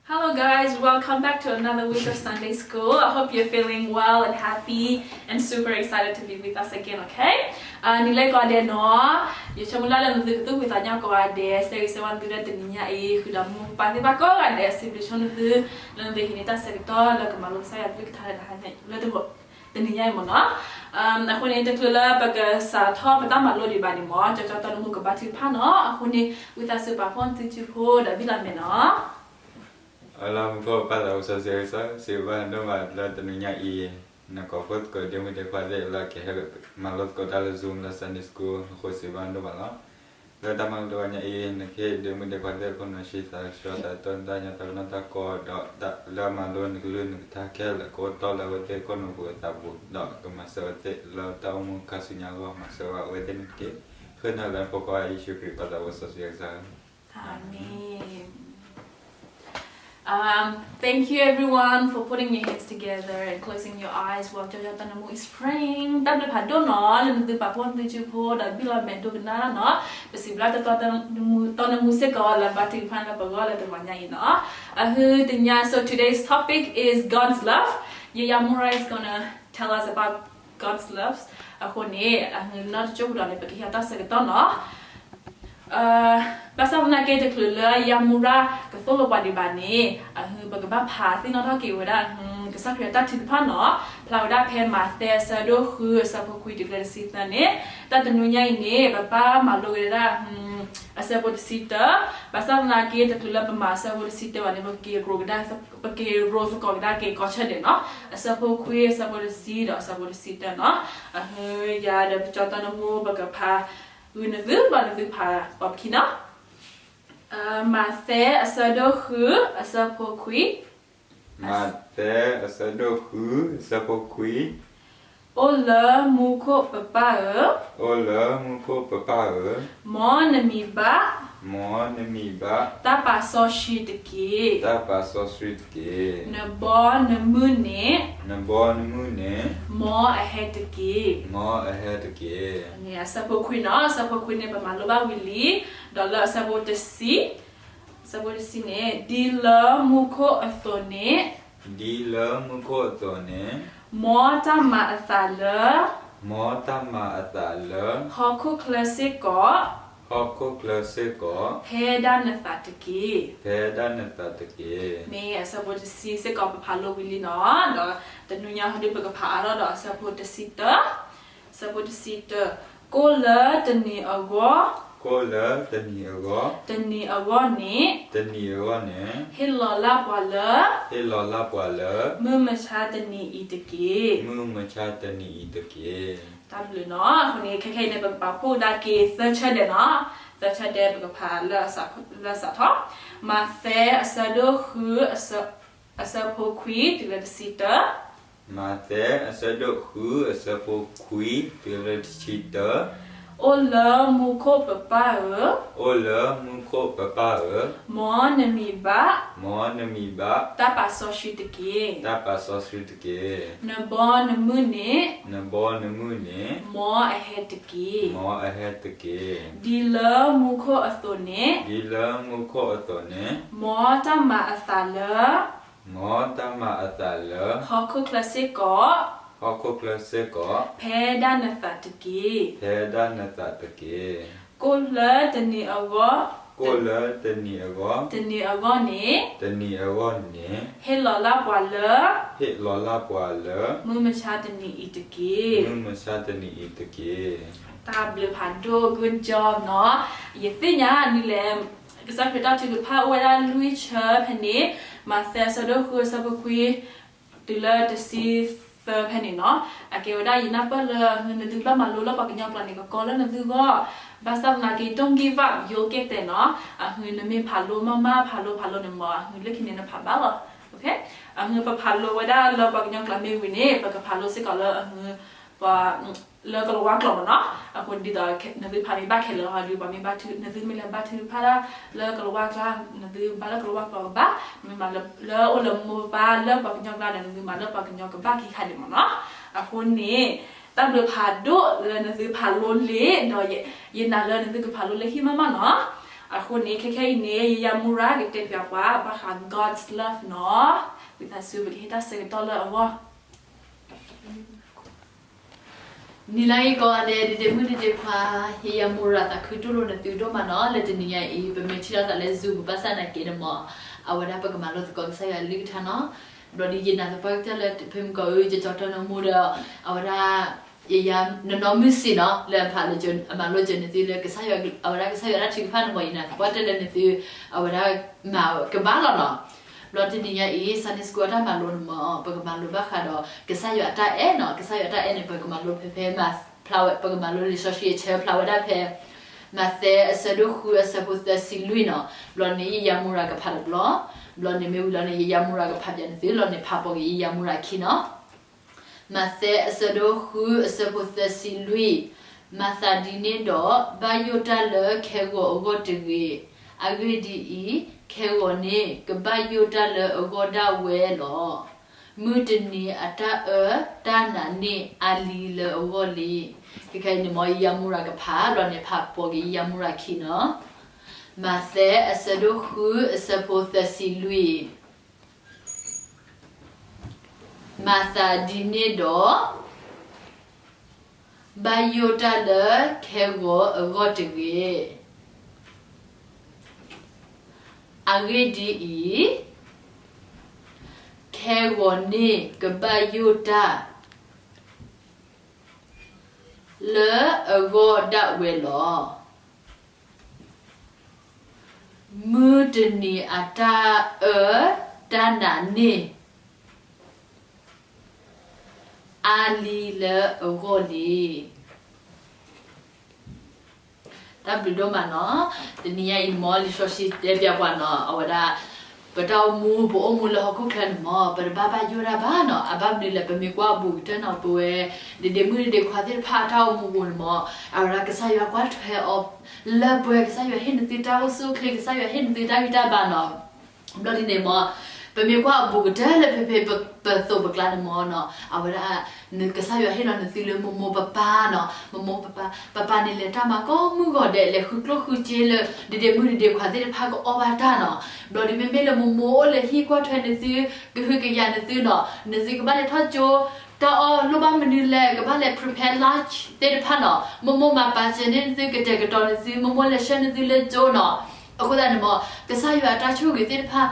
Hello guys, welcome back to another week of Sunday school. I hope you're feeling well and happy and super excited to be with us again, okay? နံၤလၢကိးဂၤဒဲးနီၤ, ယဆိကမိၣ်လၢနသုကသူၣ်ဖှံသးညီကိးဂၤဒဲး, ဆၢဂ့ၤဆၢဝါနသုလၢတနံၤညါအံၤ, ဃုာ်ဒီးမိၢ်ပၢ်သ့ၣ်တဖၣ်ကိးဂၤဒဲး, စံးဘျုးဆိနသု လၢနသုဟံးန့ၢ်တၢ်ဆၢကတီၢ်လၢကမၤလိကစၢ်ယွၤကလုၢ်ကထါလၢတဟါညါ, လၢတနံၤညါအံၤမ့ၢ်နီၤ. အဃိန့ၣ် တချုးလၢပကစးထီၣ်ပတၢ်မၤလိဒံးဘၣ်န့ၣ်မ့ၢ် ကၠီကၠီတီနမူကဘါထုကဖၣ်နီၤ. အဃိန့ၣ် ဝံသးစူၤပာ်ဖှိၣ်သုစုဖိဒီးဘံၣ်လီၤမဲာ်နီၤ. အလီၤမူခိၣ်ပၢ်သးစီဆှံကစၢ်, စံးဘျုးဒိၣ်မးလၢတနံၤညါအံၤ, နကိးဖှိၣ်သကိးဒ့မုၣ်ဒ့ခွါသ့ၣ်လၢကဟဲမၤလိသကိးတၢ်လၢ Zoom လၢ Sunday School အဃိ စံးဘျုးဒိၣ်မးလီၤ. လၢတၢ်မၤလိတနံၤညါအံၤ နကဟ့ၣ်ဒ့မုၣ်ဒ့ခွါသ့ၣ်ခိၣ်နူာ်ဆံသးဆှီသးတီၢ်တၢ်ညီတၢ်ကနီၣ်တၢ်ကီဒီး လၢမၤလိနကလုၢ်နကထါခဲလၢာ် ကအိၣ်တီၢ်လၢအဝဲသ့ၣ်ခိၣ်နူာ်ပူၤအသးပူၤ, ဒီးကမၤစၢၤအဝဲသ့ၣ်လၢတၢ်အိၣ်မူခါဆူညါအဂီၢ်, မၤစၢၤဘၣ်အဝဲသ့ၣ်န့ၣ်တက့ၢ်. ဃ့နၤလၢနဖိခွါယ့ၣ်ၡူးခရံာ်ပၢ်သးစီဆှံကစၢ်ဧၢ. Amen. Um, thank you everyone for putting your heads together and closing your eyes while ကၠီကၠီတီနမူ is praying. တၢ်ဘျုးဖးဒိၣ်နီၤ လၢနသုပာ်ဖှိၣ်သုစုဖိ ဒီးဘံၣ်လီၤမဲာ်ဒိကနၣ်နီၤ. ပစံးဘျုးကၠီကၠီတီနမူစ့ၢ်ကီး လၢဘါထုကဖၣ်လၢပဂီၢ်လၢတနံၤညါအံၤနီၤ. အဃိတနံၤညါ so today's topic is God's love. ယယၤမူရၤ is gonna tell us about God's love. အဃိန့ၣ် အဃိနီၢ်တကၠိၢ်ပူၤဒီးန့ၣ် ပကဟ့ၣ်အီၤတၢ်ဆၢကတီၢ်နီၤ. ဘၣ်ဆၣ်သနာ်က့ တချုးလၢယၤမူရၤကသိၣ်လိပှၤဒံးဘၣ်န့ၣ် အဃိပကဘၣ်ဖးသ့ၣ်နီၣ်ထီၣ်က့ၤဝဲဒၣ် ကစၢ်ခရံာ်အတၢ်ထုကဖၣ်နီၤ. ဖျါဝဲဒၣ်ဖဲမးသဲအဆၢဒိၣ်ဃုအဆၢဖိခွံတုၤလၢတဆံသၢန့ၣ်, တၢ်တနွံညါအံၤန့ၣ် ပဘၣ်မၤလိက့ၤဝဲဒၣ် အဆၢဖိတဆံတၢ, ဘၣ်ဆၣ်သနာ်က့ တချုးလၢပမၤအဆၢဖိတဆံတၢဘၣ်န့ၣ် ပက့ၤရိးကဒါ ပက့ၤရိးသကိးကဒါက့ၤကိးဆၢဒဲးနီၤ, အဆၢဖိခွံအဆၢဖိတဆံဒီးအဆၢဖိတဆံတၢနီၤ. အဃိယၤဒီးကၠီကၠီတီနမူ ပကဖးဂုာ်နသု ဘၣ်နသုဖးပိာ်ပခံနီၤ. မးသဲအဆၢဒိၣ်ဃု အဆၢဖိခွံ. မးသဲအဆၢဒိၣ်ဃု အဆၢဖိခွံ. အိၣ်လၢမူခိၣ်ပပၢ်ဧၢ, အိၣ်လၢမူခိၣ်ပပၢ်ဧၢ, မ်နမံၤဘၣ်, မ်နမံၤဘၣ်, တၢ်ပာ်စီဆှံတက့ၢ်, တၢ်ပာ်စီဆှံတက့ၢ်. နဘီနမုၢ်န့ၣ်, နဘီနမုၢ်န့ၣ်, မ်အဟဲတက့ၢ်, မ်အဟဲတက့ၢ်. အဆၢဖိခွံနီၤ, အဆၢဖိခွံန့ၣ် ပမၤလိဘၣ်ဝံၤလံ, ဒီးလၢအဆၢဖိတဆံ အဆၢဖိတဆံန့ၣ်, ဒ်လၢမူခိၣ်အသိးန့ၣ်, ဒ်လၢမူခိၣ်အသိးန့ၣ်, မ်တၢ်မၤအသးလၢ, မ်တၢ်မၤအသးလၢ, ဟီၣ်ခိၣ်ချၢစ့ၢ်ကီး, ဟီၣ်ခိၣ်ချၢစ့ၢ်ကီး, ဖဲဒၣ်နသးတက့ၢ်, ဖဲဒၣ်နသးတက့ၢ်. မ့ၢ်အဆၢဖိတဆံစ့ၢ်ကီး ပဖးလိဝံၤလံနီၤ, ဒီးတနွံညါဟီဒုး ပကဖးအါထီၣ်ဒီးအဆၢဖိတဆံတၢ, အဆၢဖိတဆံတၢ, ကိၣ်လၢတနံၤအဂီၢ်, ကိၣ်လၢတနံၤအဂီၢ်, တနံၤအဂီၢ်န့ၣ်, တနံၤအဂီၢ်န့ၣ်, ဟ့ၣ်လီၤလၢပှၤလၢ, ဟ့ၣ်လီၤလၢပှၤလၢ, မုၢ်မဆါတနံၤအံၤတက့ၢ်, မုၢ်မဆါတနံၤအံၤတက့ၢ်. တၢ်ဘျုးနီၤ, အဃိန့ၣ် ခဲခဲအံၤန့ၣ် ပကပာ်ဖှိၣ်ကဒါက့ၤသၢဆၢဒဲးနီၤ, သၢဆၢဒဲး ပကဖးလၢအစးထီၣ်, မးသဲအဆၢဒိၣ်ဃု အဆၢဖိခွံတုၤလၢတဆံတၢ, မးသဲအဆၢဒိၣ်ဃု အဆၢဖိခွံတုၤလၢတဆံတၢ, အိၣ်လၢမူခိၣ်ပပၢ်ဧၢ, အိၣ်လၢမူခိၣ်ပပၢ်ဧၢ, မ်နမံၤဘၣ်, မ်နမံၤဘၣ်, တၢ်ပာ်စီဆှံတက့ၢ်, တၢ်ပာ်စီဆှံတက့ၢ်. နဘီနမုၢ်န့ၣ်, နဘီနမုၢ်န့ၣ်, မ်အဟဲတက့ၢ်, မ်အဟဲတက့ၢ်. ဒ်လၢမူခိၣ်အသိးန့ၣ်, ဒ်လၢမူခိၣ်အသိးန့ၣ်, မ်တၢ်မၤအသးလၢ, မ်တၢ်မၤအသးလၢ, ဟီၣ်ခိၣ်ချၢစ့ၢ်ကီး, ဟီၣ်ခိၣ်ချၢစ့ၢ်ကီး, ဖဲဒၣ်နသးတက့ၢ်, ဖဲဒၣ်နသးတက့ၢ်. ကိၣ်လၢတနံၤအဂီၢ်, ကိၣ်လၢတနံၤအဂီၢ်, တနံၤအဂီၢ်န့ၣ်, တနံၤအဂီၢ်န့ၣ်, ဟ့ၣ်လီၤလၢပှၤလၢ, ဟ့ၣ်လီၤလၢပှၤလၢ, မုၢ်မဆါတနံၤအံၤတက့ၢ်, မုၢ်မဆါတနံၤအံၤတက့ၢ်. တၢ်ဘျုးဖးဒိၣ် good job နီၤ. ယသ့ၣ်ညါနံၤလဲၣ်, ကစၢ်ခရံာ်တၢ်ထုကဖၣ်အိၣ်ဝဲဒၣ်လွံၢ်ဆၢဖဲန့ၣ်, မးသဲအဆၢဒိၣ်ဃုအဆၢဖိခွံ တုၤလၢတဆံသၢဖဲန့ၣ်နီၤ. အကဲဝဲဒၣ်ယနၢ်ပၢၢ်လၢ အဃိနသုဘၣ်မၤလိလၢပှၤကညီကျိာ်န့ၣ် ကကီလၢနသုဂီၢ်, ဘၣ်ဆၣ်သနာ်က့ don't give up, you'll get there နီၤ. အဃိနမ့ၢ်ဖးလိမးမး ဖးလိဖးလိန့ၣ်မး အဃိလၢခံန့ၣ်နဖးဘၣ်လီၤ. အဃိပဖးလိဝဲဒၣ်လၢပှၤကညီကျိာ်မ့ၢ်ဝံၤန့ၣ် ပကဖးလိစ့ၢ်ကီးလၢအဃိ ပှၤ လၢကလၤဝါကျိာ်မ့ၢ်နီၤ. အဃိဒ်သိး နသုဖးမ့ၢ်ဘၣ်ခဲလၢာ်ဟီဒုး ပှၤမ့ၢ်ဘါထု နသုမ့ၢ်လဲၤဘါထုကဖၣ်တၢ်လၢကလၤဝါကျိာ် နသုဘါလၢကလၤဝါကျိာ်ကဘၣ်, မ့ၢ်မးလၢအိၣ်လၢမိၢ်ပၢ်လၢပှၤကညီကျိာ်ဒီး နသုမၤလၢပှၤကညီကဘၣ်ခံခါဒံးမ့ၢ်နီၤ. အဃိန့ၣ် တၢ်ဘျုးဖးဒိၣ်လၢနသုဖးလိလံဒီး ယနာ်လၢနသုကဖးလိလၢဟံၣ်မးမးနီၤ. အဃိန့ၣ် ခဲခဲအံၤန့ၣ် ယယၤမူရၤကတဲပၠးပှၤ ဘၣ်ဃး God's love နီၤ. ဝံသးစူၤ ပကဟ့ၣ်တၢ်ဆၢကတီၢ်လၢအဂီၢ် နံၤလၢအဂ့ၤကိးဂၤဒဲး ဒ့ဒ့မုၣ်ဒ့ဒ့ခွါ, ယယၤမူရၤသးခုတူၢ်လိာ်နသုဒိၣ်မးနီၤ. လၢတနံၤညါအံၤ ပမ့ၢ်ထံၣ်လိာ်သးလၢ Zoom ဘၣ်ဆၣ်သနာ်က့န့ၣ်မ့ၢ် အဝဲဒၣ်ပကမၤလိသကိးကစၢ်ယွၤအကလုၢ်ကထါနီၤ. ဘျီဒ်ယနာ်သပှၢ်ကတၢၢ်လၢ ဖဲမုၢ်ကီးအု ကၠီကၠီတီနၢမူဒီး အဝဲဒၣ် ယယၤနနီၢ်မုၢ်ဆ့ၣ်နီၤ လၢအဖးလၢ အမၤလိကၢၤနသုလၢကစၢ်ယွၤ အဝဲဒၣ်ကစၢ်ယွၤအတၢ်ထုကဖၣ်န့ၣ်မ့ၢ် ယနာ်သပှၢ်ကတၢၢ်လၢနသု အဝဲဒၣ်မၤကဘၣ်လီၤနီၤ. ဘျီတနံၤညါအံၤ Sunday School အတၢ်မၤလိန့ၣ်မ့ၢ် ပကမၤလိဘၣ်ဃးဒီး ကစၢ်ယွၤအတၢ်အဲၣ်နီၤ. ကစၢ်ယွၤအတၢ်အဲၣ်န့ၣ် ပကမၤလိဖဲဖဲ ဖျါဝဲ ပကမၤလိလံာ်စီဆှံအဆၢဖျါဝဲဒၣ်ဖဲ မးသဲအဆၢဒိၣ်ဃုအဆၢဖိသၢဆံလွံၢ်နီၤ. ဘျီန့ၣ် ယယၤမူရၤကဖးတဘျီ, ဘျီန့ၣ်မ့ၢ်ဝံၤလီၤန့ၣ် ယယၤမူရၤကဖးပၠးနသု လီၤန့ၣ်ဖးပိာ်က့ၤယယၤမူရၤခံနီၤ. မးသဲအဆၢဒိၣ်ဃုအဆၢဖိသၢဆံလွံၢ်, မၤသးဒ်န့ၣ်ဒီး ဘၣ်ယိၣ်တၢ်လၢခဲဂီၤအဂီၢ်တဂ့ၤ. အဂ့ၢ်ဒ်အံၤ, ခဲဂီၤန့ၣ် ကဘၣ်ယိၣ်တၢ်လၢအဂီၢ်ဒၣ်ဝဲလီၤ. မုၢ်တနံၤအတၢ်အၢတၢ်နာ်န့ၣ် အါလံလၢအဂီၢ်လံ. ခဲခဲအံၤန့ၣ်မ့ၢ် ယယၤမူရၤကဖး ဘျီန့ၣ်ဖးပိာ်က့ၤယယၤမူရၤခံနီၤ. မးသဲအဆၢဒိၣ်ဃုအဆၢဖိသၢဆံလွံၢ် မၤသးဒ်န့ၣ်ဒီး ဘၣ်ယိၣ်တၢ်လၢခဲဂီၤအဂီၢ်တဂ့ၤ. အဂ့ၢ်ဒ်အံၤ, ခဲဂီၤန့ၣ်ကဘၣ်ယိၣ်တၢ် လၢအဂီၢ်ဒၣ်ဝဲလီၤ. မုၢ်တနံၤအတၢ်အၢတၢ်နာ်န့ၣ် အါလံလၢအဂီၢ်လံ. တၢ်ဘျုးဒိၣ်မးနီၤ. တနံၤညါအံၤန့ၣ်မ့ၢ် လံာ်စီဆှံတဲပၠးပှၤနီၤ အဝဲဒၣ် ပတၢ်အိၣ်မူ ပအိၣ်မူလၢဟီၣ်ခိၣ်ချၢန့ၣ်မ့ၢ် ပတဘၣ်ဘၣ်ယိၣ်တၢ်ဘၣ်နီၤ. အဘၣ်မနုၤလဲၣ် ပမ့ၢ်ကွၢ်အဘူးကတၢၢ်နီၤ ပဝဲ ဒ့ဒ့မုၣ်ဒ့ဒ့ခွါသ့ၣ်တဖၣ်အတၢ်အိၣ်မူပူၤန့ၣ်မ့ၢ် အဝဲဒၣ်ကစၢ်ယွၤကွၢ်ထွဲအီၤလၢပှဲၤ, ကစၢ်ယွၤဟ့ၣ်နသုတၢ်အိၣ်ဆူၣ်အိၣ်ချ့, ကစၢ်ယွၤဟ့ၣ်နသုတၢ်ဂံၢ်တၢ်ဘါနီၤ. ဘျီဒ်န့ၣ်မ့ၢ် ပမ့ၢ်ကွၢ်အဘူးကတၢၢ်လၢဖဲဖဲပသိးပကျါန့ၣ်မ့ၢ်နီၤ အဝဲဒၣ် ကစၢ်ယွၤဟ့ၣ်လီၤနသုလၢမိၢ်မိၢ်ပၢ်ပၢ်နီၤ, မိၢ်မိၢ်ပၢ်ပၢ်, ပၢ်ပၢ်န့ၣ်လဲၤတၢ်မၤကိးမုၢ်ဂီၤဒဲး လဲၤဃုကျိၣ်ဃုစ့လၢ ဒ့ဒ့မုၣ်ဒ့ဒ့ခွါသ့ၣ်တဖၣ်ကအီၣ်ဘၣ်တၢ်နီၤ. ဘျီဒ်မ့မ့ၢ်လၢမိၢ်မိၢ်အိၣ်လၢဟံၣ်ကွၢ်ထွဲနသု, ကဟုကယာ်နသုနီၤ, နသုကဘၣ်လဲၤထီၣ်ကၠိ တၢ်အီၣ်လိၣ်ဘၣ်မနုၤလဲၣ်, ကဘၣ်လဲၤ prepare lunch သ့ၣ်တဖၣ်နီၤ, မိၢ်မိၢ်မၤပာ်စၢၤန့ၢ်နသု ကတဲာ်ကတီၤနသု, မိၢ်မိၢ်လဲၤဆှၢနသုလၢကၠိနီၤ. အဃိသတးန့ၣ်မ့ၢ် ကစၢ်ယွၤအတၢ်ဆိၣ်ဂ့ၤသ့ၣ်တဖၣ်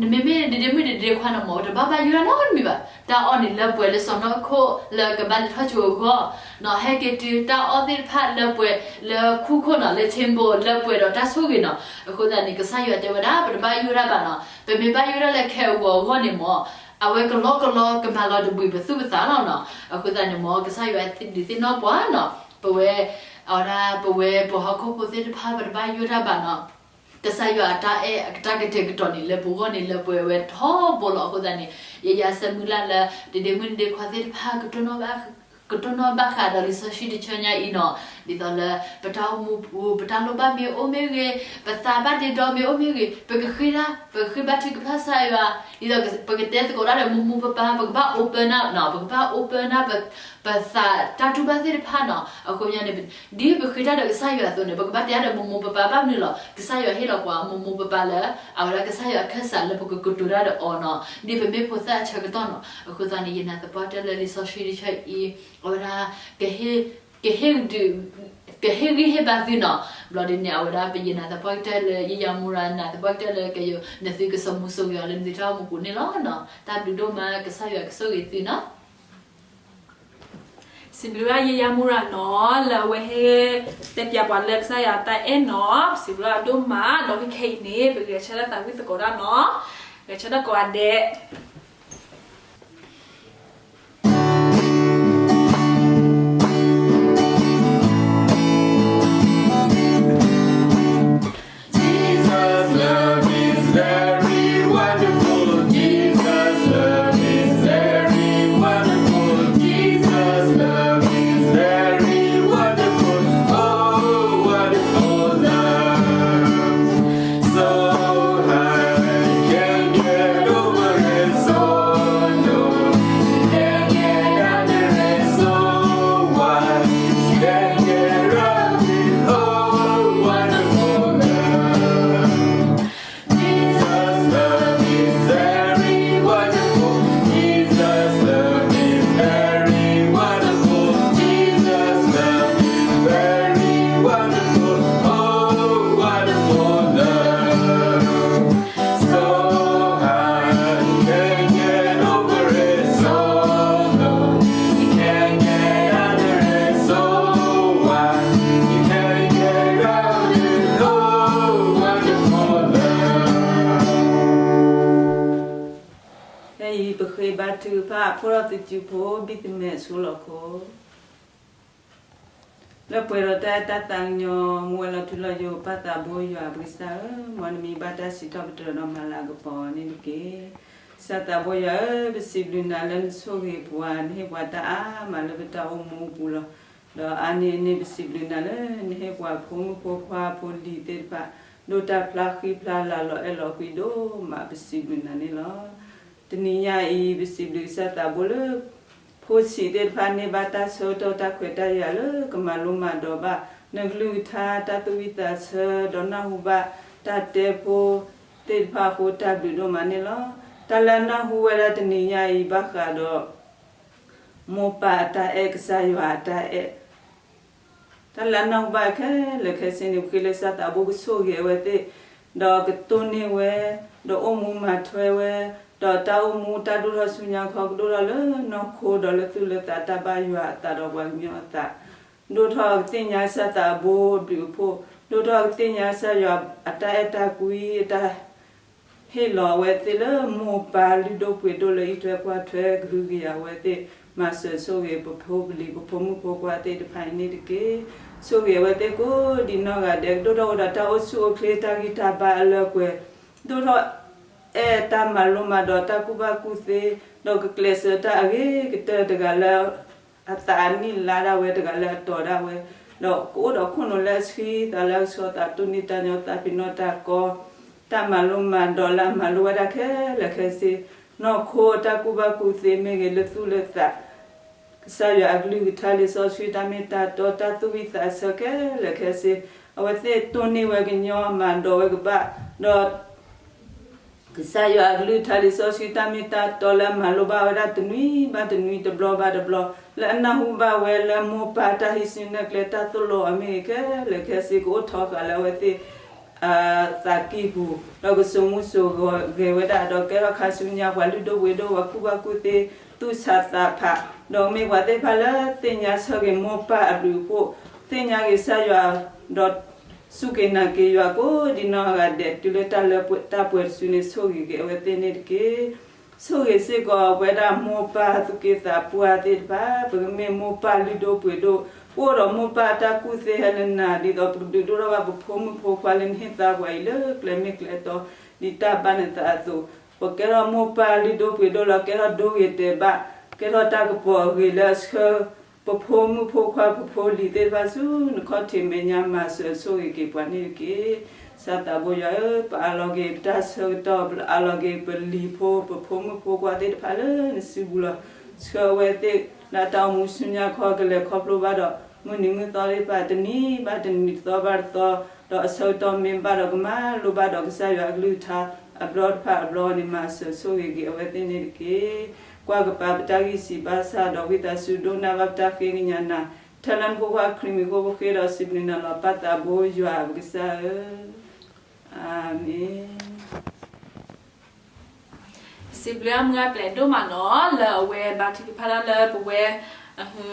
နမ့မ့ၢ်ဒ့ဒ့မုၣ်ဒ့ဒ့ခွါန့ၣ်မ့ၢ် တဘၣ်ဘၣ်ယိၣ်တၢ်နီတမံၤဘၣ်. တၢ်အီၣ်န့ၣ်လၢပှဲၤလၢစီၢ်နီၤခိၣ်လၢကဘၣ်လဲၤထီၣ်ကၠိအဂီၢ်နီၤ, ဟဲက့ၤတုၤတၢ်အီၣ်သ့ၣ်တဖၣ်လၢပှဲၤလၢခူၣ်ခိၣ်နီၤ, လၢ table လၢပှဲၤဒီးတၢ်ဆိၣ်ဂ့ၤနီၤ. အဃိသတးန့ၣ် ကစၢ်ယွၤတဲဝဲဒၣ် ပတဘၣ်ယိၣ်တၢ်ဘၣ်နီၤ. ပမ့ၢ်ဘၣ်ယိၣ်တၢ်လၢခဲဂီၤအဂီၢ်န့ၣ်မ့ၢ် အဝဲကလီကလီကမၤလီၤတဘှံးပသူၣ်ပသးလီၤနီၤ. အဃိသတးန့ၣ်မ့ၢ် ကစၢ်ယွၤဒုးသ့ၣ်နီၣ်ပှၤနီၤ, ပဝဲ အဝဲဒၣ်ပဝဲပှၤဟီၣ်ခိၣ်ဖိသ့ၣ်တဖၣ် ပတဘၣ်ယိၣ်တၢ်ဘၣ်နီၤ. ကစၢ်ယွၤအတၢ်အဲၣ်အတၢ်ကတဲာ်ကတီၤန့ၣ် လၢပဂီၢ်န့ၣ်လၢပှဲၤဝဲထီဘိလီၤ. အဃိသတးန့ၣ် ယယၤဆၢမုၢ်လၢ်လၢ ဒ့ဒ့မုၣ်ဒ့ဒ့ခွါသ့ၣ်တဖၣ် ကတိၢ်နီၣ်ဘၣ်ဃးဒီးလံာ်စီဆှံတဆၢညါအံၤနီၤ, ဒ်သိးလၢပတၢ်အိၣ်မူပူၤ ပတၢ်လိၣ်ဘၣ်မ့ၢ်အိၣ်မ့ၢ်ဂ့ၤ, ပသးဘၣ်တ့ဒီမ့ၢ်အိၣ်မ့ၢ်ဂ့ၤ, ပကဃ့တၢ်, ပကဃ့ဘါထုကဖၣ်ကစၢ်ယွၤ, ဒ်သိးပကတဲသကိးတၢ်ဒီးမိၢ်မိၢ်ပၢ်ပၢ်, ပကဘၣ် open up နီၤ, ပကဘၣ် open up ပသးတၢ်တူၢ်ဘၣ်သ့ၣ်တဖၣ်နီၤ. အဃိသတးန့ၣ် ဒ်ပဃ့တၢ်ဒီးကစၢ်ယွၤအသိးန့ၣ် ပကဘၣ်တဲတၢ်ဒီးမိၢ်မိၢ်ပၢ်ပၢ် ဘၣ်မနုၤလီၤ. ကစၢ်ယွၤဟ့ၣ်လီၤပှၤမိၢ်မိၢ်ပၢ်ပၢ်လၢ အဝဲဒၣ်ကစၢ်ယွၤအခၢၣ်စးလၢပကကတိၤတၢ်ဒီးအီၤနီၤ. ဒ်ပမ့ၢ်ဖိသၣ်အဆၢကတီၢ်နီၤ. အဃိသတးန့ၣ် ယနာ်သပှၢ်ကတၢၢ်လၢလံာ်စီဆှံတဆၢအံၤ အဝဲဒၣ် ကဟ့ၣ်ဂံၢ်ဟ့ၣ်ဘါသုနီၤ. ဘျီဒ်န့ၣ် အဝဲဒၣ်ပယနာ်သပှၢ်ကတၢၢ်လၢ ယယၤမူရၤနာ်သပှၢ်ကတၢၢ်လၢ ကယ နသုကစိာ်မူစိာ်ဂဲၤအီၤလၢနသုတၢ်အိၣ်မူပူၤန့ၣ်လီၤနီၤ. တၢ်ဘျုးဒိၣ်မး ကစၢ်ယွၤကဆိၣ်ဂ့ၤသုနီၤ. စံးဘျုးဘၣ်ယယၤမူရၤနီၤ လၢအဝဲဟဲတဲပၠးပှၤလၢကစၢ်ယွၤတၢ်အဲၣ်နီၤ. စံးဘျုးဘၣ်ဒိၣ်မး ဒီးခဲခဲအံၤန့ၣ် ပဂဲၤဆၢထၢၣ်သးဝံၣ်သကိးတၢ်နီၤ. ဂဲၤဆၢထၢၣ်ကိးဂၤဒဲး. Jesus' love is very wonderful. Jesus' love is very wonderful. Jesus' love is very wonderful. Oh, wonderful love. So I can get over and ဘါထုကဖၣ်, ဖိဒီးသုစုဖိ ဘံၣ်သမဲးဆိလီၤခိၣ် လၢပှဲၤဒီးတၢ်အဲၣ်တၢ်သးကညီၤ မူဝဲလီၤထူလီၤယိာ် ပၢ်သးဘိယွၤ ပကစၢ်ဧၢ, မ်နမံၤဘၣ်တၢ်စံးထီၣ်ပတြၢၤဒီးမၤလၤကပီၤန့ၣ်တက့ၢ်. ကစၢ်သးဘိယွၤဧၢ, ပစံးဘျုးနၤလၢနဆိၣ်ဂ့ၤပှၤ, နဟ့ၣ်ပှၤတၢ်အါမးလၢပတၢ်အိၣ်မူအပူၤလီၤ. ဒီးအါန့ၢ်အန့ၣ် ပစံးဘျုးနၤလၢနဟ့ၣ်ပှၤဖိမုၣ်ဖိခွါဖိလံၤသ့ၣ်တဖၣ် ဒိၣ်တၢ်ဖျါဃံဖျါလၤလီၤအဲၣ်လီၤကွံဒိၣ်မး ပစံးဘျုးနၤန့ၣ်လီၤ. တနံၤညါအံၤ ပစံးဘျုးကစၢ်သးဘိလၢ ဖိဆံးသ့ၣ်တဖၣ်န့ၢ်ဘၣ်တၢ်ဆၢကတီၢ်တၢ်ခွဲးတၢ်ယာ်လၢကမၤလိမၤဒိးဘၣ် နကလုၢ်ကထါတၢ်သူၣ်ဝံၣ်သးဆၢ ဒီးနၢ်ဟူဘၣ်တၢ်တဲဖိသ့ၣ်တဖၣ်အဃိ တၢ်ဘျုးဒိၣ်မးန့ၣ်လီၤ. တၢ်လၢအနၢ်ဟူဝဲဒၣ်တနံၤညါအံၤ ဘၣ်ဃးဒီး မိၢ်ပၢ်အတၢ်အဲၣ် ကစၢ်ယွၤအတၢ်အဲၣ် တၢ်လၢအနၢ်ဟူဘၣ်ခဲလၢာ်ခဲဆ့န့ၣ် ပဃ့လၢကစၢ်သးဘိကဆိၣ်ဂ့ၤအဝဲသ့ၣ်, ဒီးကတိၢ်န့ၢ်ဝဲ, ဒီးအိၣ်မူမၤထွဲဝဲ, ဒီးတၢ်အိၣ်မူတၢ်ဒိၣ်ထီၣ်ဆူညါခီ ကဒိၣ်ထီၣ်လၢနီၢ်ခိ ဒီးလၢသူၣ်လၢသး တၢ်ဘၣ်ယွၤအသးဒီးပှၤကညီအသး, ဒိၣ်ထီၣ်ကသ့ၣ်ညါကစၢ်သးဘိအဘျုးအဖှိၣ်, ဒိၣ်ထီၣ်ကသ့ၣ်ညါကစၢ်ယွၤအတၢ်အဲၣ်တၢ်ကွံ အတၢ် ဟ့ၣ်လီၤအဝဲသ့ၣ်လၢမိၢ်ပၢ်လုၢ်ဒိၣ်ပှ့ၤဒိၣ်လၢအံးထွဲကွၢ်ထွဲကဟုကယာ်ဝဲသ့ၣ်, မၤစၢၤဆိၣ်ဂ့ၤပဖိပလံၤ ပဖိမုၣ်ဖိခွါသ့ၣ်တဖၣ်အံၤန့ၣ်တက့ၢ်. ဆိၣ်ဂ့ၤအဝဲသ့ၣ်ကိးဒံးနီၢ်ဂၤဒဲး ကဒိၣ်ထီၣ်ဝဲဒီးတၢ်အိၣ်ဆူၣ်အိၣ်ချ့ တၢ်ဂံၢ်တၢ်ဘါအလၢအပှဲၤ, ဒိၣ်ထီၣ်အဲၣ်တၢ်မၤလိမၤဒိး တၢ်ကူၣ်ဘၣ်ကူၣ်သ့, ဒီးကကျဲးစၢးတၢ်အဂ့ၤကတၢၢ် တဂၤလၢ အသးအနံၣ်လါဒၣ်ဝဲ တဂၤလၢအတီၤဒၣ်ဝဲ, ဒီးကအိၣ်ဒီးခိၣ်နူာ်လၢအဆှံသးလၢအကဆှီသး တိၢ်နီၣ်တၢ်ညီ သးပ့ၤနီၣ်တၢ်ကီ, တၢ်မၤလိမၤဒိးလၢအမၤလိဝဲဒၣ်ခဲလၢာ်ခဲဆ့, နီၢ်ခိတၢ်ကူၣ်ဘၣ်ကူၣ်သ့မ့ၢ်ဂ့ၤ လၢသူၣ်လၢသး, ကစၢ်ယွၤအကလုၢ်ကထါ လံာ်စီဆှံတၢ်မ့ၢ်တၢ်တီ တၢ်သူၣ်ဝံၣ်သးဆၢခဲလၢာ်ခဲဆ့, အဝဲသ့ၣ်တိၢ်န့ၢ်ဝဲကညီ မၤဒိးဝဲကဘၣ်, ဒီး ကစၢ်ယွၤအကလုၢ်ကထါ လံာ်စီဆှံတၢ်မ့ၢ်တၢ်တီ လၢအမၤလိဘၣ်ဝဲဒၣ်တနွံဘၣ်တနွံ တဘျီဘၣ်တဘျီ, လၢအနၢ်ဟူဘၣ်ဝဲလၢမိၢ်ပၢ်တၢ်ဟံးစုနဲၣ်ကျဲ တၢ်သိၣ်လိအီၤမ့ၢ်ဂ့ၤခဲလၢာ်ခဲဆ့ ကအိၣ်ထီဃာ်လၢအဝဲသ့ၣ် သးကံၢ်ပူၤ, ဒီးကစိာ်မူစိာ်ဂဲၤဝဲဒၣ် ဒီးကဲထီၣ်ခါဆူညါ ပှၤလုၢ်ဒိၣ်ပှ့ၤဒိၣ် ပှၤကူၣ်ဘၣ်ကူၣ်သ့ သူၣ်ဆးသးဖး, ဒီးမ့ၢ်ပှၤသ့ၣ်တဖၣ်လၢသ့ၣ်ညါဆၢဂ့ၤမိၢ်ပၢ်အဘျုးအဖှိၣ်, သ့ၣ်ညါဂ့ၤကစၢ်ယွၤ, ဒီးစူၢ်က့ၤနာ်က့ၤယွၤကိးဒံးနီၢ်ဂၤဒဲး တုၤလၢတၢ်လၢတၢ်ပှဲၤတစုန့ၣ် ဆိၣ်ဂ့ၤက့ၤအဝဲသ့ၣ်န့ၣ်တက့ၢ်. ဆိၣ်ဂ့ၤစ့ၢ်ကီးပဝဲဒၣ်မိၢ်ပၢ်သူၣ်က့သးပှၢ်သ့ၣ်တဖၣ်, ပကမ့ၢ်မိၢ်ပၢ်လုၢ်ဒိၣ်ပှ့ၤဒိၣ်, ပအိၣ်ဒီးမိၢ်ပၢ်တၢ်ကူၣ်သ့ဟဲလၢနၤ ဒ်သိးပကဒုးဒိၣ်ထီၣ်ဘၣ် ပဖိမုၣ်ဖိခွါလၢနဟ့ၣ်သါပှၤအံၤလၢကျဲမ့ၢ်ကျဲတီ, ဒ်တၢ်ဘၣ်နသးအသိး, ပကဲထီၣ်မိၢ်ပၢ်လုၢ်ဒိၣ်ပှ့ၤဒိၣ်လၢ ကဲထီၣ်ဒိဂ့ၤတဲာ်ဘၣ်, ကဲထီၣ်တၢ်ကပီၤအဂ့ၤလၢအဆှၢ ပဖိမုၣ်ဖိခွါ ပဖိလံၤသ့ၣ်တဖၣ်ဆူနခီၣ်ထံးမဲာ်ညါ မၤစၢၤဆိၣ်ဂ့ၤက့ၤပှၤန့ၣ်တက့ၢ်. ကစၢ်သးဘိယွၤဧၢ, ပအးလီၤက့ၤပတၢ်ဆၢကတီၢ်, ပအးလီၤက့ၤပလံၤဖိ ပဖိမုၣ်ဖိခွါသ့ၣ်တဖၣ်လၢနစုပူၤလီၤ. ဆှၢအဝဲသ့ၣ်လၢတၢ်အိၣ်မူဆူညါခီ ကလဲၤခီဖျိဘၣ်ဒီး မုၢ်နံၤမုၢ်သီသ့ၣ်တဖၣ် တနံၤဘၣ်တနံၤ တသီဘၣ်တသီ, ဒီးအဆၢကတီၢ်မ့ၢ်ဘၣ်ဒီး ကမၤလိဘၣ်ဒီးကစၢ်ယွၤအကလုၢ်ကထါ အဘျီတဖၣ်အဘျီန့ၣ် မၤစၢၤဆိၣ်ဂ့ၤက့ၤအဝဲသ့ၣ်န့ၣ်တက့ၢ်. ကွၢ်ကပၤပတၢ်ဂံၢ်စၢ်ဘါစၢ် ဒီးဝံသးစူၤဒိကနၣ်ဘၣ်ပတၢ်ဃ့ကညးနၤ, ထဲလၢနဖိခွါခရံာ်မံၤအဃိ ပဃ့ဒီးစံးဘျုးနၤလီၤ ပၢ်သးဘိယွၤပကစၢ်ဧၢ, အၤမ့ၣ်. ပစံးဘျုးအါမးပျဲၢ်ဒိၣ်မးနီၤ လၢအဝဲဘါထုကဖၣ်တၢ်လၢပဝဲ အဟု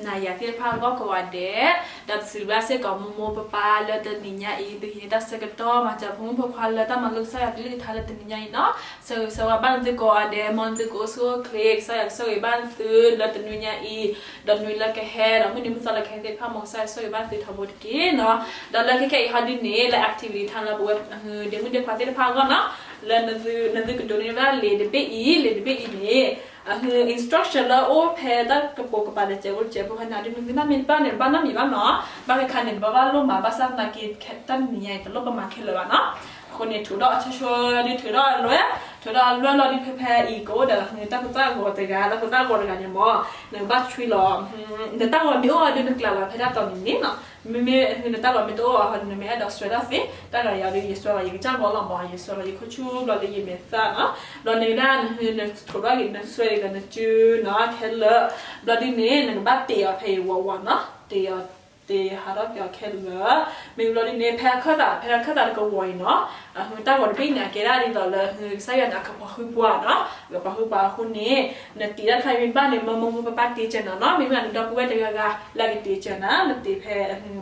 နၤယၤသ့ၣ်တဖၣ်အဂီၢ်ကိးဂၤဒဲး, ဒီးပစံးဘျုးဘၣ်စ့ၢ်ကီးမိၢ်မိၢ်ပၢ်ပၢ်လၢတနံၤညါအံၤ ပဟံးန့ၢ်တၢ်ဆၢကတီၢ် မၤစၢၤဖိမုၣ်ဖိခွါလၢတၢ်မၤလိကစၢ်ယွၤကလုၢ်ကထါလၢတနံၤညါအံၤနီၤ. ဆၢဂ့ၤဆၢဝါဘၣ်သုကိးဂၤဒဲး, မ်သုကအိၣ်ဆူၣ်အိၣ်ချ့, ကစၢ်ယွၤကဆိၣ်ဂ့ၤဘၣ်သုလၢတနွံညါအံၤ, ဒီးနွံလၢကဟဲ, ဒီးမုၢ်နံၤမုၢ်သီလၢကဟဲသ့ၣ်တဖၣ် မ်ကစၢ်ယွၤကဆိၣ်ဂ့ၤဘၣ်သုထီဘိတက့ၢ်နီၤ. ဒီးလၢခဲကနံၣ်အံၤဟီဒ်န့ၣ် လၢ activity ထါလၢပဝဲ ဒ့မုၣ်ဒ့ခွါသ့ၣ်တဖၣ်အဂီၢ်နီၤ, လၢနသုကဒိးန့ၢ်ဝဲဒၣ်လံာ်တဘ့ၣ်အံၤ, လံာ်တဘ့ၣ်အံၤန့ၣ် အဟု instruction လၢအအိၣ်ဖဲတၢ်ကပိာ်ကပၤ တစဲးဖိတစဲးဖိဖဲန့ၣ် ဒ်နသုဘၣ်မ့ၢ်တဘၣ်န့ၣ် ဘၣ်နီတမံၤဘၣ်နီၤ. ဘၣ်ဃးခါန့ၣ် နဘၣ်ဘၣ်လိၣ်မး ဘၣ်ဆၣ်သနာ်က့ တၢ်တနံၤညါအံၤ တလိၣ်ပမၤခဲလၢာ်ဘၣ်နီၤ. အဃိန့ၣ် ထုးထီၣ်အဆိဆိ ဒ်ထုးထီၣ်အလွဲၢ်, ထုးထီၣ်အလွဲၢ်လီၤဒ်ဖဲဖဲအံၤ ကအိၣ်ဒီးနတၢ်ဖိသၣ်ဂီၤတဂၤ, တၢ်ဖိသၣ်ဂီၤတဂၤန့ၣ်မ့ၢ် နကဘၣ်ဆွံလီၤ, နတၢ်ဂီၤမ့ၢ်အိၣ်အီၤဒီး နကျးလီၤဖဲတၢ်တီၤန့ၣ်န့ၣ်နီၤ. မ့မ့ၢ်နတၢ်ဂီၤမ့ၢ်တအိၣ်အီၤ နမ့ၢ်အဲၣ်ဒိးဆွဲတၢ်သ့, တၢ်ဂၤယၤဒီး ယဆွဲလီၤယကစၢ်ဂီၤလီၤမး, ယဆွဲလီၤယခိၣ်ဆူဘျီလၢယမဲာ်သၣ်နီၤ. ဘျီန့ၣ်ဒၣ် နထုးထီၣ်က့ၤ နဆွဲက့ၤဒီးနစုနီၤ ခဲလၢာ်, ဘျီဒ်န့ၣ် နကဘၣ်တ့ၢ်အီၤဖဲအံၤဝးဝးနီၤ, တ့ၢ်အီၤ သ့ၣ်ဟးထီၣ်က့ၤအီၤခဲလၢာ်, မ့ၢ်ဘျီဒ်န့ၣ် ဖဲအခၢၣ်သး ဖဲအခၢၣ်သးတကဝီၤအံၤနီၤ, အဟ့ၣ်တၢ်ဂီၤတဘ့ၣ်န့ၣ် အကဲဒၣ်ဒ်သိးလၢ ဟ့ၣ် ကစၢ်ယွၤန့ၣ် အကပီၤဃုပှၤနီၤ, ကပီၤဃုပှၤအဃိန့ၣ် နတ့တၢ်တခါအံၤမ့ၢ်ဘၣ်န့ၣ် မ့ၢ်မိၢ်မိၢ်ပၢ်ပၢ်တ့စၢၤနၤနီၤ, မ့မ့ၢ်နဒီပုၢ်ဝဲၢ်တဂၤဂၤ လၢအကတ့စၢၤနၤ, နတ့ဖဲ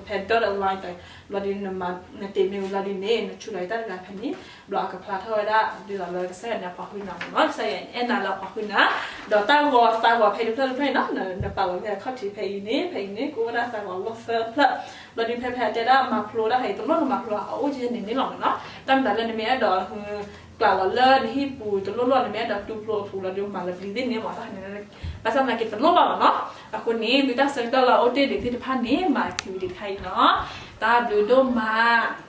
ဖဲဒီတဝါအံၤ ဘျီဒ်န့ၣ် နတ့မ့ၢ်ဘျီဒ်န့ၣ် နဆူးလီၤတၢ်တဂၤဖဲန့ၣ်, ဘျီအကဖျါထီၣ်ဝဲဒၣ် ဒ်သိးလၢကစၢ်ယွၤန့ၣ် အပီၤဃုနၤမ့ၢ်နီၤ, ကစၢ်ယွၤအဲၣ်နၤလၢအပီၤဃုနၤ, ဒီးတၢ်ဂီၤသးဂီၤဖဲတဖျၢၣ်တဖျၢၣ်အံၤနီၤ, နပာ်လီၤဖဲအခီၣ်ထံးဖဲအံၤန့ၣ် ဖဲအံၤန့ၣ် ကအိၣ်ဝဲဒၣ်သးဂီၤလီၢ်သၢဖျၢၣ်, ဘျီဒ်ဖဲဖဲအတဲဒၣ်မၤဖျိတၢ်ဖဲအံၤ တလိၣ်နမၤဖျိအအိၣ်ကဲန့ၣ်န့ၣ်လီၤမ့ၢ်နီၤ, တၢ်မၤလၢနမ့ၢ်အဲၣ်ဒိး ကျးလီၤလၢနဟံၣ်ပူၤတလိၣ်လိၣ် နမ့ၢ်အဲၣ်ဒိးတူၢ်ဖျိအပူၤလီၤဒီးမၤလၢပျံၤသ့ၣ်န့ၣ်မ့ၢ် တၢ်ခါန့ၣ် ဘၣ်ဆၣ်သနာ်က့တလိၣ်လီၤမ့ၢ်နီၤ, အဃိန့ၣ် သုတၢ်ဆၢကတီၢ်လၢအအိၣ်တ့ၢ်ဒံးသ့ၣ်တဖၣ်န့ၣ် မၤ activity တခါအံၤနီၤ, တၢ်ဘျုးဒိၣ်မး